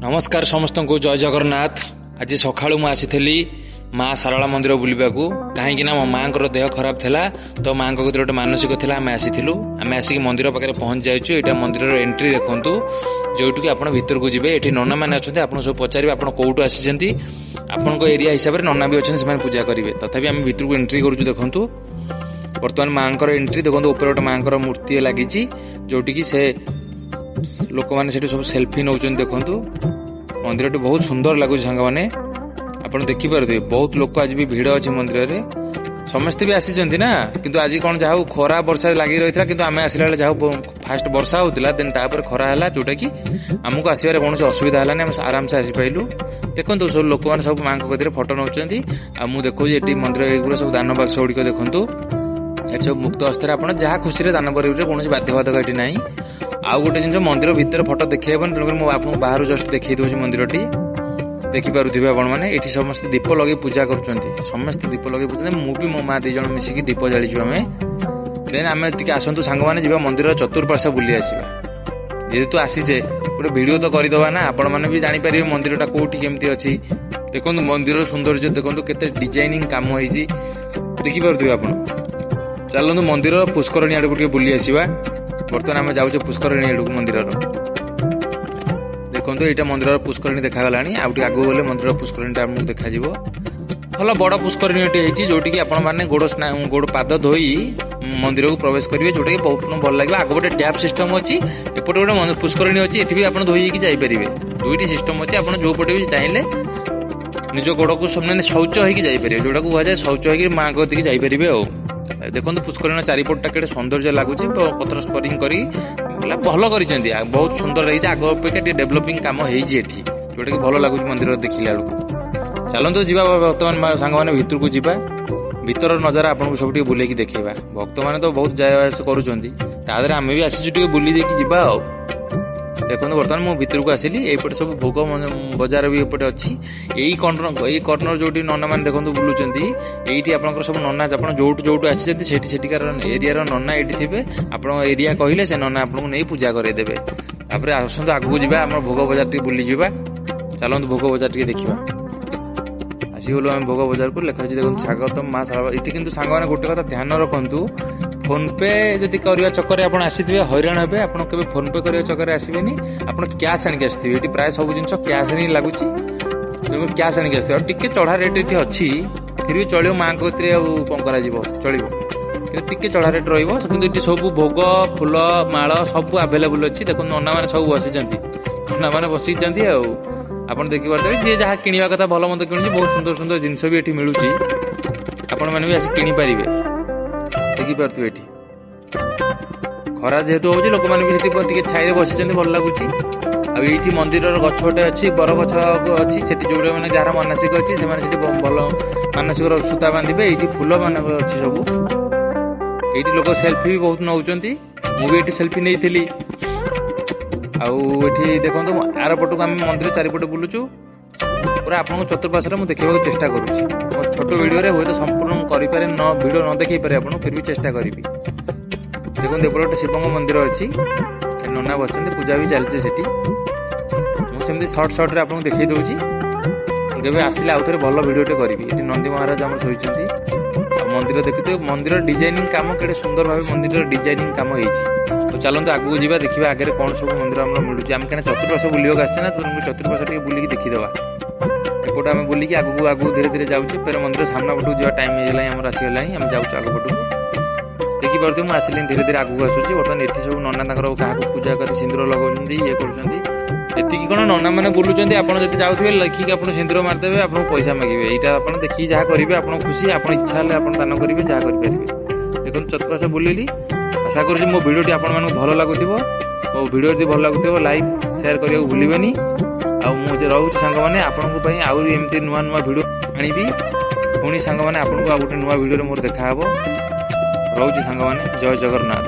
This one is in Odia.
ନମସ୍କାର ସମସ୍ତଙ୍କୁ, ଜୟ ଜଗନ୍ନାଥ। ଆଜି ସକାଳୁ ମୁଁ ଆସିଥିଲି ମା ଶାରଳା ମନ୍ଦିର ବୁଲିବାକୁ, କାହିଁକି ନା ମୋ ମାଆଙ୍କର ଦେହ ଖରାପ ଥିଲା। ତ ମାଆଙ୍କ କତିରେ ଗୋଟେ ମାନସିକ ଥିଲା, ଆମେ ଆସିଥିଲୁ। ଆମେ ଆସିକି ମନ୍ଦିର ପାଖରେ ପହଞ୍ଚି ଯାଇଛୁ। ଏଇଟା ମନ୍ଦିରର ଏଣ୍ଟ୍ରି ଦେଖନ୍ତୁ, ଯୋଉଠିକି ଆପଣ ଭିତରକୁ ଯିବେ। ଏଠି ନନାମାନେ ଅଛନ୍ତି, ଆପଣ ସବୁ ପଚାରିବେ ଆପଣ କୋଉଠୁ ଆସିଛନ୍ତି। ଆପଣଙ୍କ ଏରିଆ ହିସାବରେ ନନା ବି ଅଛନ୍ତି, ସେମାନେ ପୂଜା କରିବେ। ତଥାପି ଆମେ ଭିତରକୁ ଏଣ୍ଟ୍ରି କରୁଛୁ। ଦେଖନ୍ତୁ, ବର୍ତ୍ତମାନ ମାଆଙ୍କର ଏଣ୍ଟ୍ରି ଦେଖନ୍ତୁ। ଉପରେ ଗୋଟେ ମାଆଙ୍କର ମୂର୍ତ୍ତି ଲାଗିଛି, ଯୋଉଠିକି ସେ ଲୋକମାନେ ସେଠି ସବୁ ସେଲ୍ଫି ନେଉଛନ୍ତି। ଦେଖନ୍ତୁ, ମନ୍ଦିରଟି ବହୁତ ସୁନ୍ଦର ଲାଗୁଛି ସାଙ୍ଗମାନେ। ଆପଣ ଦେଖିପାରୁଥିବେ, ବହୁତ ଲୋକ ଆଜି ବି ଭିଡ଼ ଅଛି ମନ୍ଦିରରେ। ସମସ୍ତେ ବି ଆସିଛନ୍ତି ନା। କିନ୍ତୁ ଆଜି କ'ଣ ଯାହା ହଉ, ଖରା ବର୍ଷା ଲାଗି ରହିଥିଲା। କିନ୍ତୁ ଆମେ ଆସିଲା ବେଳେ ଯାହା ହଉ, ଫାଷ୍ଟ ବର୍ଷା ହଉଥିଲା, ଦେନ୍ ତାପରେ ଖରା ହେଲା, ଯୋଉଟା କି ଆମକୁ ଆସିବାରେ କୌଣସି ଅସୁବିଧା ହେଲାନି। ଆମେ ଆରାମସେ ଆସିପାରିଲୁ। ଦେଖନ୍ତୁ, ସବୁ ଲୋକମାନେ ସବୁ ମାଆଙ୍କ କତିରେ ଫଟୋ ନେଉଛନ୍ତି। ଆଉ ମୁଁ ଦେଖୁଛି ଏଠି ମନ୍ଦିର ଏଗୁଡ଼ା ସବୁ ଦାନ ବାକ୍ସ ଗୁଡ଼ିକ। ଦେଖନ୍ତୁ, ଏଠି ସବୁ ମୁକ୍ତ ହସ୍ତରେ ଆପଣ ଯାହା ଖୁସିରେ ଦାନ କରିବେ, କୌଣସି ବାଧ୍ୟବାଧକ ଏଠି ନାହିଁ। ଆଉ ଗୋଟେ ଜିନିଷ, ମନ୍ଦିର ଭିତରେ ଫଟୋ ଦେଖେଇ ହେବନି, ତେଣୁକରି ମୁଁ ଆପଣଙ୍କୁ ବାହାରୁ ଜଷ୍ଟ ଦେଖେଇ ଦେଉଛି ମନ୍ଦିରଟି। ଦେଖିପାରୁଥିବେ ଆପଣମାନେ, ଏଠି ସମସ୍ତେ ଦୀପ ଲଗେଇ ପୂଜା କରୁଛନ୍ତି। ସମସ୍ତେ ଦୀପ ଲଗେଇ ପୂଜା। ମୁଁ ବି ମୋ ମା ଦି ଜଣ ମିଶିକି ଦୀପ ଜାଳିଛୁ ଆମେ। ଦେନ୍ ଆମେ ଟିକେ ଆସନ୍ତୁ ସାଙ୍ଗମାନେ, ଯିବା ମନ୍ଦିରର ଚତୁର୍ପାର୍ଶ୍ୱ ବୁଲି ଆସିବା। ଯେହେତୁ ଆସିଛେ, ଗୋଟେ ଭିଡ଼ିଓ ତ କରିଦେବା ନା। ଆପଣମାନେ ବି ଜାଣିପାରିବେ ମନ୍ଦିରଟା କୋଉଠି କେମିତି ଅଛି। ଦେଖନ୍ତୁ, ମନ୍ଦିରର ସୌନ୍ଦର୍ଯ୍ୟ ଦେଖନ୍ତୁ, କେତେ ଡିଜାଇନିଂ କାମ ହେଇଛି, ଦେଖିପାରୁଥିବେ ଆପଣ। ଚାଲନ୍ତୁ, ମନ୍ଦିର ପୁଷ୍କରଣୀ ଆଡ଼କୁ ଟିକେ ବୁଲି ଆସିବା। ବର୍ତ୍ତମାନ ଆମେ ଯାଉଛେ ପୁଷ୍କରଣୀ ଆଡ଼କୁ ମନ୍ଦିରର। ଦେଖନ୍ତୁ, ଏଇଟା ମନ୍ଦିରର ପୁଷ୍କରଣୀ ଦେଖାଗଲାଣି। ଆଉ ଟିକେ ଆଗକୁ ଗଲେ ମନ୍ଦିରର ପୁଷ୍କରଣୀଟା ଆମକୁ ଦେଖାଯିବ। ଭଲ ବଡ଼ ପୁଷ୍କରଣୀଟି ହେଇଛି, ଯୋଉଠିକି ଆପଣମାନେ ଗୋଡ଼ ପାଦ ଧୋଇ ମନ୍ଦିରକୁ ପ୍ରବେଶ କରିବେ, ଯୋଉଟାକି ବହୁତ ଭଲ ଲାଗିବ। ଆଗ ଗୋଟେ ଟ୍ୟାପ୍ ସିଷ୍ଟମ ଅଛି, ଏପଟେ ଗୋଟେ ପୁଷ୍କରଣୀ ଅଛି, ଏଠି ବି ଆପଣ ଧୋଇ ହେଇକି ଯାଇପାରିବେ। ଦୁଇଟି ସିଷ୍ଟମ ଅଛି। ଆପଣ ଯୋଉ ପଟେ ବି ଚାହିଁଲେ ନିଜ ଗୋଡ଼କୁ ମାନେ ଶୌଚ ହେଇକି ଯାଇପାରିବେ, ଯୋଉଟାକୁ କୁହାଯାଏ ଶୌଚ ହେଇକି ମାଆଙ୍କ କତିକି ଯାଇପାରିବେ। ଆଉ ଦେଖନ୍ତୁ, ପୁଷ୍କରିଣୀ ଚାରିପଟଟା କେତେ ସୌନ୍ଦର୍ଯ୍ୟ ଲାଗୁଛି। ପଥର ସ୍ପରିଂ କରି ବୋଲେ ଭଲ କରିଛନ୍ତି ଆଉ ବହୁତ ସୁନ୍ଦର ହେଇଛି। ଆଗ ଅପେକ୍ଷା ଟିକେ ଡେଭଲପିଂ କାମ ହେଇଛି ଏଠି, ଯୋଉଟାକି ଭଲ ଲାଗୁଛି ମନ୍ଦିର ଦେଖିଲା ବେଳକୁ। ଚାଲନ୍ତୁ ଯିବା ବର୍ତ୍ତମାନ ସାଙ୍ଗମାନେ, ଭିତରକୁ ଯିବା। ଭିତର ନଜାରା ଆପଣଙ୍କୁ ସବୁ ଟିକେ ବୁଲେଇକି ଦେଖେଇବା। ଭକ୍ତମାନେ ତ ବହୁତ ଯାଏ ଆସ କରୁଛନ୍ତି, ତା ଦେହରେ ଆମେ ବି ଆସିଛୁ, ଟିକେ ବୁଲି ଦେଇକି ଯିବା। ଆଉ ଦେଖନ୍ତୁ, ବର୍ତ୍ତମାନ ମୁଁ ଭିତରକୁ ଆସିଲି। ଏଇପଟେ ସବୁ ଭୋଗ ବଜାର ବି ଏପଟେ ଅଛି। ଏଇ କର୍ଣ୍ଣର ଯୋଉଠି ନନା ମାନେ ଦେଖନ୍ତୁ ବୁଲୁଛନ୍ତି, ଏଇଠି ଆପଣଙ୍କର ସବୁ ନନା। ଆପଣ ଯୋଉଠୁ ଯୋଉଠୁ ଆସିଛନ୍ତି, ସେଇଠି ସେଠିକାର ଏରିଆର ନନା ଏଇଠି ଥିବେ। ଆପଣଙ୍କ ଏରିଆ କହିଲେ ସେ ନନା ଆପଣଙ୍କୁ ନେଇ ପୂଜା କରେଇଦେବେ। ତାପରେ ଆସନ୍ତୁ, ଆଗକୁ ଯିବା, ଆମର ଭୋଗ ବଜାର ଟିକେ ବୁଲିଯିବା। ଚାଲନ୍ତୁ, ଭୋଗ ବଜାର ଟିକେ ଦେଖିବା। ଆସିଗଲୁ ଆମେ ଭୋଗ ବଜାରକୁ। ଲେଖା ଅଛି ଦେଖନ୍ତୁ, ସ୍ୱାଗତମ ମା ଶାରଳା। ଏଠି କିନ୍ତୁ ସାଙ୍ଗମାନେ ଗୋଟେ କଥା ଧ୍ୟାନ ରଖନ୍ତୁ, ଫୋନ ପେ ଯଦି କରିବା ଚକରେ ଆପଣ ଆସିଥିବେ, ହଇରାଣ ହେବେ। ଆପଣ କେବେ ଫୋନ ପେ କରିବା ଚକରେ ଆସିବେନି। ଆପଣ କ୍ୟାସ୍ ଆଣିକି ଆସିଥିବେ। ଏଠି ପ୍ରାୟ ସବୁ ଜିନିଷ କ୍ୟାସ୍ରେ ହିଁ ଲାଗୁଛି, ତେଣୁ କ୍ୟାସ୍ ଆଣିକି ଆସିଥିବେ। ଆଉ ଟିକେ ଚଢ଼ା ରେଟ୍ ଏଠି ଅଛି, ଫିର୍ ବି ଚଳିବ। ମାଆଙ୍କ କତିରେ ଆଉ କ'ଣ କରାଯିବ, ଚଳିବ। କିନ୍ତୁ ଟିକେ ଚଢ଼ା ରେଟ୍ ରହିବ। କିନ୍ତୁ ଏଠି ସବୁ ଭୋଗ, ଫୁଲ ମାଳ ସବୁ ଆଭେଲେବୁଲ୍ ଅଛି। ଦେଖନ୍ତୁ, ନନାମାନେ ସବୁ ବସିଛନ୍ତି, ନନାମାନେ ବସିଛନ୍ତି। ଆଉ ଆପଣ ଦେଖିପାରୁଥିବେ, ଯିଏ ଯାହା କିଣିବା କଥା ଭଲ ମନ୍ଦ କିଣୁଛି। ବହୁତ ସୁନ୍ଦର ସୁନ୍ଦର ଜିନିଷ ବି ଏଠି ମିଳୁଛି, ଆପଣମାନେ ବି ଆସି କିଣିପାରିବେ। ଦେଖିପାରୁଥିବେ, ଏଠି ଖରା ଯେହେତୁ ହଉଛି, ଲୋକମାନେ ବି ସେଠି ଟିକେ ଛାଇରେ ବସିଛନ୍ତି, ଭଲ ଲାଗୁଛି। ଆଉ ଏଇଠି ମନ୍ଦିରର ଗଛ ଗୋଟେ ଅଛି, ବର ଗଛ ଅଛି ସେଠି, ଯୋଉଟା ମାନେ ଯାହାର ମାନସିକ ଅଛି, ସେମାନେ ସେଠି ଭଲ ମାନସିକର ସୂତା ବାନ୍ଧିବେ। ଏଇଠି ଫୁଲ ମାନଙ୍କ ଅଛି ସବୁ। ଏଇଠି ଲୋକ ସେଲ୍ଫି ବି ବହୁତ ନେଉଛନ୍ତି। ମୁଁ ବି ଏଠି ସେଲ୍ଫି ନେଇଥିଲି। ଆଉ ଏଠି ଦେଖନ୍ତୁ, ଆର ପଟକୁ ଆମେ ମନ୍ଦିର ଚାରିପଟେ ବୁଲୁଛୁ। ପୁରା ଆପଣଙ୍କ ଚତୁର୍ପାର୍ଶ୍ୱରେ ମୁଁ ଦେଖିବାକୁ ଚେଷ୍ଟା କରୁଛି। ମୋ ଛୋଟ ଭିଡ଼ିଓରେ ହୁଏତ ସମ୍ପୂର୍ଣ୍ଣ ମୁଁ କରିପାରେ ନ, ଭିଡ଼ିଓ ନ ଦେଖେଇ ପାରେ ଆପଣଙ୍କୁ, ଫିର୍ ବି ଚେଷ୍ଟା କରିବି। ଦେଖନ୍ତୁ, ଏପଟେ ଗୋଟେ ଶିବଙ୍କ ମନ୍ଦିର ଅଛି। ଏଠି ନନା ବସିଛନ୍ତି, ପୂଜା ବି ଚାଲିଛି ସେଠି। ମୁଁ ସେମିତି ସର୍ଟ ସର୍ଟରେ ଆପଣଙ୍କୁ ଦେଖେଇ ଦେଉଛି। ମୁଁ କେବେ ଆସିଲେ ଆଉ ଥରେ ଭଲ ଭିଡ଼ିଓଟେ କରିବି। ଏଠି ନନ୍ଦୀ ମହାରାଜ ଆମର ଶୋଇଛନ୍ତି। ଆଉ ମନ୍ଦିର ଦେଖୁଥିବେ, ମନ୍ଦିର ଡିଜାଇନିଂ କାମ କେତେ ସୁନ୍ଦର ଭାବେ ମନ୍ଦିରର ଡିଜାଇନିଂ କାମ ହେଇଛି। ତ ଚାଲନ୍ତୁ, ଆଗକୁ ଯିବା, ଦେଖିବା ଆଗରେ କ'ଣ ସବୁ ମନ୍ଦିର ଆମର ମିଳୁଛି। ଆମେ କାହିଁକିନା ଚତୁର୍ପାର୍ଶ୍ୱ ବୁଲିବାକୁ ଆସିଛେ ନା, ତେଣୁ ଚତୁର୍ପାର୍ଶ୍ୱ ଟିକେ ବୁଲିକି ଦେଖିଦେବା। ଏପଟେ ଆମେ ବୁଲିକି ଆଗକୁ ଆଗକୁ ଧୀରେ ଧୀରେ ଯାଉଛେ। ଫେର ମନ୍ଦିର ସାମ୍ନା ପଟକୁ ଯିବା ଟାଇମ୍ ହେଇଗଲାଣି ଆମର, ଆସିଗଲାଣି। ଆମେ ଯାଉଛୁ ଆଗ ପଟକୁ। ଦେଖିପାରୁଥିବେ, ମୁଁ ଆସିଲିଣି, ଧୀରେ ଧୀରେ ଆଗକୁ ଆସୁଛି। ବର୍ତ୍ତମାନ ଏଠି ସବୁ ନନା ତାଙ୍କର କାହାକୁ ପୂଜା କରି ସିନ୍ଦୁର ଲଗାଉଛନ୍ତି, ଇଏ କରୁଛନ୍ତି। ଏତିକି କ'ଣ ନନା ମାନେ ବୁଲୁଛନ୍ତି, ଆପଣ ଯଦି ଯାଉଥିବେ, ଲେଖିକି ଆପଣ ସିନ୍ଦୁର ମାରିଦେବେ, ଆପଣଙ୍କୁ ପଇସା ମାଗିବେ। ଏଇଟା ଆପଣ ଦେଖିକି ଯାହା କରିବେ, ଆପଣ ଖୁସି, ଆପଣ ଇଚ୍ଛା ହେଲେ ଆପଣ ଦାନ କରିବେ, ଯାହା କରିପାରିବେ। ଦେଖନ୍ତୁ, ଚତୁର୍ପାର୍ଶ୍ୱ ବୁଲିଲି। ଆଶା କରୁଛି ମୋ ଭିଡ଼ିଓଟି ଆପଣମାନଙ୍କୁ ଭଲ ଲାଗୁଥିବ। ମୋ ଭିଡ଼ିଓ ଯଦି ଭଲ ଲାଗୁଥିବ, ଲାଇକ୍ ସେୟାର କରିବାକୁ ଭୁଲିବେନି। ଆଉ ମୁଁ ଯେ ରହୁଛି ସାଙ୍ଗମାନେ, ଆପଣଙ୍କ ପାଇଁ ଆହୁରି ଏମିତି ନୂଆ ନୂଆ ଭିଡ଼ିଓ ଆଣିବି। ପୁଣି ସାଙ୍ଗମାନେ, ଆପଣଙ୍କୁ ଆଉ ଗୋଟେ ନୂଆ ଭିଡ଼ିଓରେ ମୋର ଦେଖାହେବ। ରହୁଛି ସାଙ୍ଗମାନେ, ଜୟ ଜଗନ୍ନାଥ।